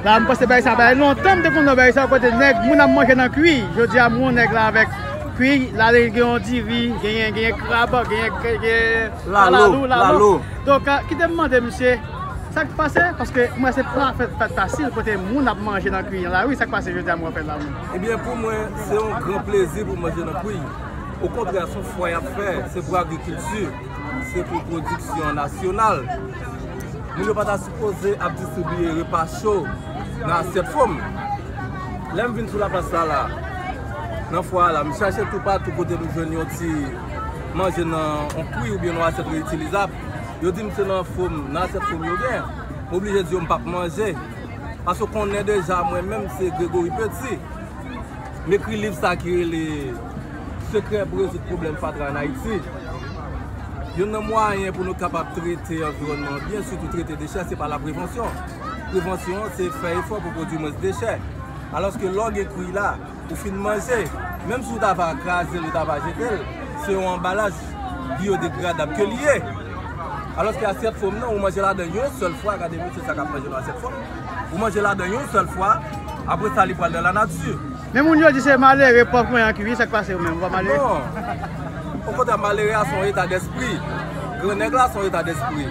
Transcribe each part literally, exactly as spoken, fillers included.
La, m panse bagay sa, bagay lontan m te konn wè bagay sa, kote nèg, moun ap manje nan kwiy. Jodi a, m wè yon nèg la avèk kwiy, la, li gen yon diri, genyen, genyen krab, genyen, genyen kalalou, lalo. Donk, kite m mande misye, sa k pase? Paske mwen se pa fèt, fèt fasil, kote moun ap manje nan kwiy an la, wi, sa k pase jodi a, m wè fèt la, wi. Ebyen, pou mwen, se yon gran plezi pou manje nan kwiy. Okontrè, se yon fwa y ap fè, se pou agrikilti, se pou pwodiksyon nasyonal. Moun yo pa ta sipoze ap distribiye repa cho nan asyèt fo m. Lè m vin sou laplas la, la, nan fwa a la, m chache toupatou kote m jwenn yon ti manje nan yon kwiy oubyen yon asyèt reyitilizab. Yo di m se nan fo m, nan asyèt fo m yo gen. M oblije di yo m p ap manje. Paske w konnen deja, mwen menm, se Gregory Petit. M ekri liv sa ki rele Sekrè pou rezoud pwoblèm fatra ann Ayiti. Youn nan mwayen pou nou kapab trete anviwònman an byen, sitou trete dechè, se pa laprevansyon. Prevansyon an, se fè efò pou pwodui mwens dechè. Alòske lè w gen kwiy la, ou fin manje, menm si w ta va kraze l, ou ta va jete l, se yon anbalaj byodegradab ke li ye. Alòske asyèt fo m nan, ou manje ladan yon sèl fwa, gade mesye sa k ap manje nan asyèt fo m. Ou manje ladan yon sèl fwa, apre sa li pral nan lanati. Men moun yo di se malere pòv manyen kwiy, sa k pase ou menm, ou pa malere? Non. Okontrè, malere a se yon eta dèspri. Grannèg la se yon eta dèspri.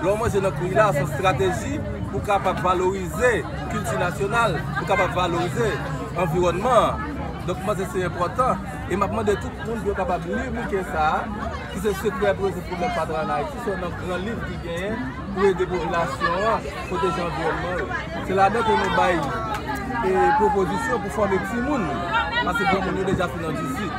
Lè w manje nan kwiy la, se yon estrateji pou kapab valorize kilti nasyonal, pou kapab valorize anviwònman an. Donk, mwen panse se enpòtan. E m ap mande tout moun pou yo kapab li bouke sa a, ki se Sekrè pou rezoud pwoblèm fatra ann Ayiti, se youn nan gran liv ki genyen pou ede popilasyon an pwoteje anviwònman yo. Se ladan ke nou bay, e, pwopozisyon pou fòme timoun, paske granmoun yo deja fin andisi.